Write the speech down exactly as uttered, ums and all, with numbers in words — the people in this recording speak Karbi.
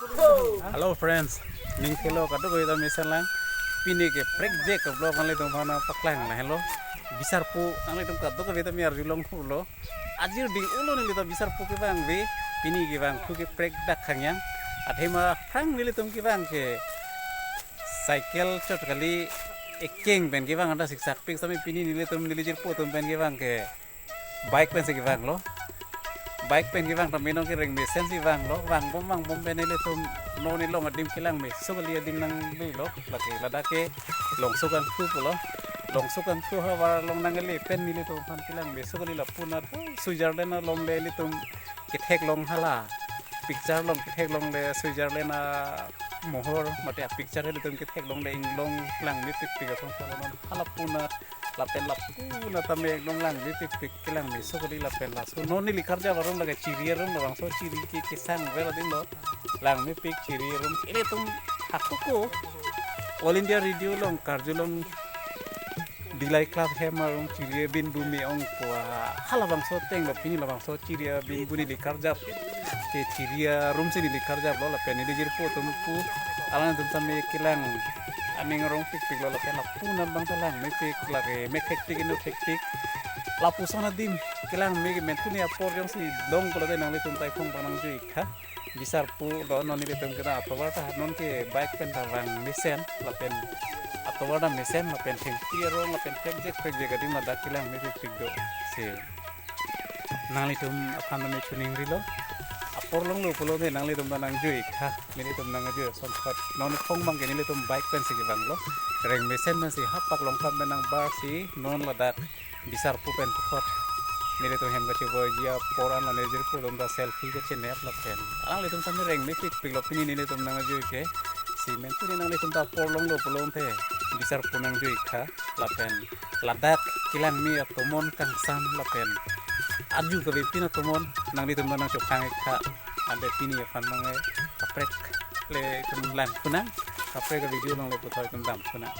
Hello friends, ning thelo kadokave ta mesen lang. Pini ke prekjak ke vlog nanglitum aphan paklang lahelo. Bisarpu nanglitum kadokave ta mi arjulong hulo. Ajir ding ulo neli ta Bisarpu kevang ave. Pini kevang thu ke prek dak khangyang. Athema aphrang nelitum kevang ke cycle chot kali, ekeng pen kevang anta siksak pik sami, pini nelitum neli jirpo atum pen kevang ke bike pensi kevanglo. Bike pen kevang tame non ke reng mesen si vanglo. Vangbom vangbom pen nelitum non nelong adim kelang meso kali adim nangvelo. Lake ladak ke Longsukangthu pulo. Longsukangthu havar along nangle pen nelitum aphan kelang meso kali lapu na Switzerland along le nelitum ketheklong hala. Picture along ketheklongle Switzerland amohor mate apicture nelitum ketheklongle inglong langmepikpik asonsi lo non hala pu na lapen lapu na tame ekdom langmepikpik kelang meso kali lapen laso non neli karjap arum lake chiri arum labangso chiri ke kesang vel adimlo langmepik chiri arum ilitum hakuku All India Radio along karjulong Dillai Club hem arum chiri abin bu me-ongpo halabangso atenglo pini labangso chiri abin bu neli karjap ke chiri arumsi neli karjaplo lapen neli jirpo atum pu alangtum tame kelang aning arong pikpiklo lapen lapu na bang ta langmepik lake mek hektik inut hektik lapuson adim kelang me ke mentuni apor jongsi long pulote nanglitum ta iphong abang nangjuikha. Bisarpu lo non nelitum kedam atovar ta non ke bike pen ta vang mesen lapen atovar ta mesen lapen thengpi arong lapen prekjak prekjak adim ladak kelang mepikpik do si. Nanglitum aphan tame chuning rilo. Apor longlo pulote nanglitum ta nangjuikha. Nelitum nangjui asonthot non iphong abang ke nelitum bike pensi kevanglo. Reng mesen pensi hapak Longkam pen nangbarsi non ladak Bisarpu pen puthot nelitum hem kachevoiji apor anlo neli jirpo atum ta selfie kachenep lapen alanglitum tame reng mepikpiklo pini nelitum nangjui ke. Si mentuni nanglitum ta apor longlo pulote Bisarpu nangjuikha lapen ladak kelang me atomon kangsam lapen aju kave pin atomon nanglitum ta nangchokhang ikha. Ante pini aphan abang kaprek le itum lang khunang kaprek avideo along le puthot itum dam khunang.